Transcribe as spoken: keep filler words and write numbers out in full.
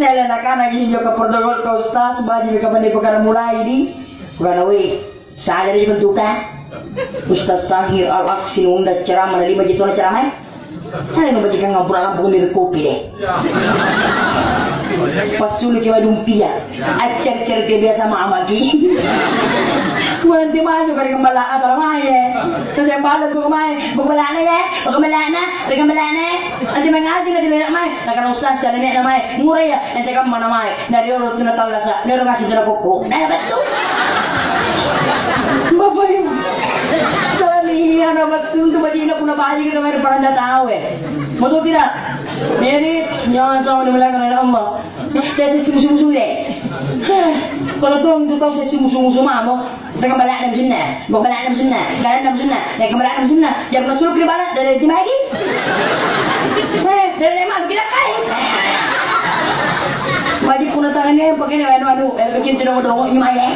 Tele nakanaki injo ka protokol ka Ustaz, baji'mi kamanne pakaramulai di. Kukana, "Weh, sadari bentuka? Ustaz Tahir Al-Aksi nunda ceramah na lima juta ceramah." Tena nubajikangang pura lampu ri kopi deh. Passuluki mae dumpia. Accari-cari teh biasa mamaki. Kuanti maju kare kembala atau mae. Terus yang bala tu mae, kembala ya, kembala, kembala. Anti mengaji na tidak mae. Nakana Ustaz, cara ne'na mae, mura ya, ente kamma na mae, na riolo tu na tallasa, na riolo ngaseng tu na kokko. Na battu. Bapak Ibu, kami ini anak battu tu bajina punna baji kita mae paranda tau eh. Betul tidak? Jadi, jangan sama dimulakan oleh Allah. Dia sesi musuh-musuh deh. Kalau tuh itu tahu sesi musuh-musuh mamo, Ri kembala na musunna, ri kembala na musunna, ri kembala na musunna, ri kembala na musunna, jari nasuro ri bala dari di magi. Eh, dari lima kita kai. Wajib punna tangannya pakai anu anu, eh, bikin tidak mau dongok ini maya.